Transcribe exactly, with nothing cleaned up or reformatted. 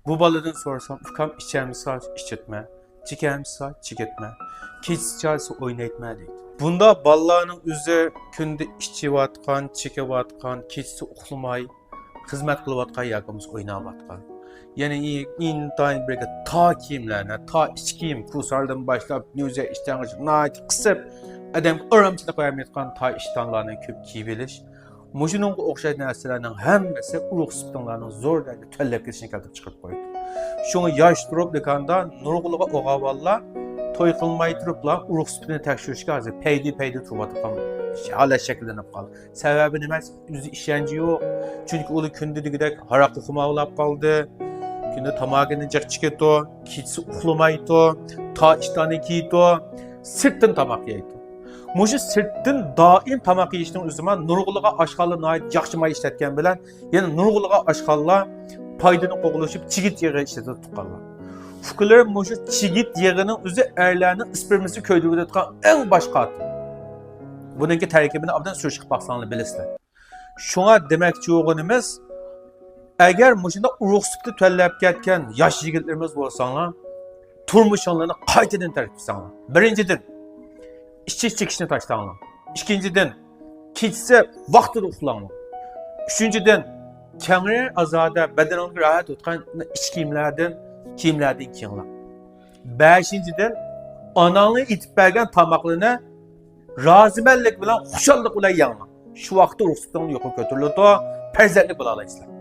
بۇ بالىدىن سورىسام، ئۇكام ئىچەمسا ئىچىتمە، چېكەمسا چېكىتمە، كېچىسى چارسا ئوينايتمە دەيدۇ. بۇنداق بالىلارنىڭ ئۆزى كۈندە ئىچىۋاتقان، چېكىۋاتقان، كېچىسى ئۇخلىماي خىزمەت قىلىۋاتقان ياكى بولمىسا ئويناۋاتقان. يەنى ئىنتايىن بىرگە تا كىيىملەرنى، تا ئىچ كىيىم، كۇساردىن باشلاپ نۆزە ئىشتانغىچە ناھايىتى قىسىپ، ئادەمگە ئارامچىلىق بەرمەيدىغان تا ئىشتانلارنى كۆپ كىيىۋېلىش. مۇشۇنىڭغا ئوخشاش نەرسىلەرنىڭ ھەممىسى ئۇرۇق سۈپىتىڭلارنىڭ زور دەرىجىدە تۆۋەنلەپ كېتىشىنى كەلتۈرۈپ چىقىرىپ قويدى. شۇڭا ياش تۇرۇپ دۇكاندا نۇرغۇنلىغان ئوغاۋانلار توي قىلماي تۇرۇپلا ئۇرۇق سۈپىتىنى تەكشۈرۈشكە ھازىر پەيدە-پەيدە تۇرۇۋاتقان ھالەت شەكىللىنىپ قالدى. سەۋەبى نېمە؟ ئۆزى ئىشەنچى يوق. چۈنكى ئۇلار كۈندە دېگۈدەك ھاراققا خۇمارلاپ قالدى. كۈندە تاماكىنى جىق چېكىدۇ، كېچىسى ئۇخلىمايدۇ، تا ئىشتاننى كىيىدۇ، سىرتتىن تاماق يەيدۇ. مۇشۇ سىرتتىن دائىم تاماق يېيىشنىڭ ئۆزىمۇ نۇرغۇنلىغان ئاشخانىلار ناھايىتى ياخشى ماي ئىشلەتكەن بىلەن، يەنە نۇرغۇنلىغان ئاشخانىلار پايدىنى قوغلىشىپ چىگىت يېغى ئىشلىتىپ تۇرغانلار. ئۇكىلىرىم، مۇشۇ چىگىت يېغىنىڭ ئۆزى ئەرلەرنىڭ ئىسپېرمىسىنى كۆيدۈرۈۋېتىدىغان ئەڭ باش قاتىل. بۇنىڭكى تەركىبىنى ئابدان سۈرۈشتۈرۈپ باقساڭلار بىلىسىلەر. شۇڭا دېمەكچى بولغىنىمىز، ئەگەر مۇشۇنداق ئۇرۇق سۈپىتى تۆۋەنلەپ كەتكەن ياش يىگىتلىرىمىز بولساڭلار، تۇرمۇشۇڭلارنى قايتىدىن تەرتىپكە سالىڭلار. بىرىنچىدىن، ئىچىش چېكىشنى تاشلاڭلار. ئىككىنچىدىن، كېچىسى ۋاقتىدا ئۇخلاڭلار. ئۈچىنچىدىن، كەڭرى ئازادە بەدىنىڭىزگە راھەت ئۆتكەن ئىچ كىيىملەردىن، كىيىملەردىن كىيىڭلار. بەشىنچىدىن، ئاناڭلار ئېتىپ بەرگەن تاماقلىرىنى رازىمەنلىك بىلەن، خۇشاللىق بىلەن يەڭلار. شۇ ۋاقىتتا ئۇرۇق سۈپىتىڭلار يۇقىرى كۆتۈرۈلىدۇ، پەرزەنتلىك بولالايسىلەر.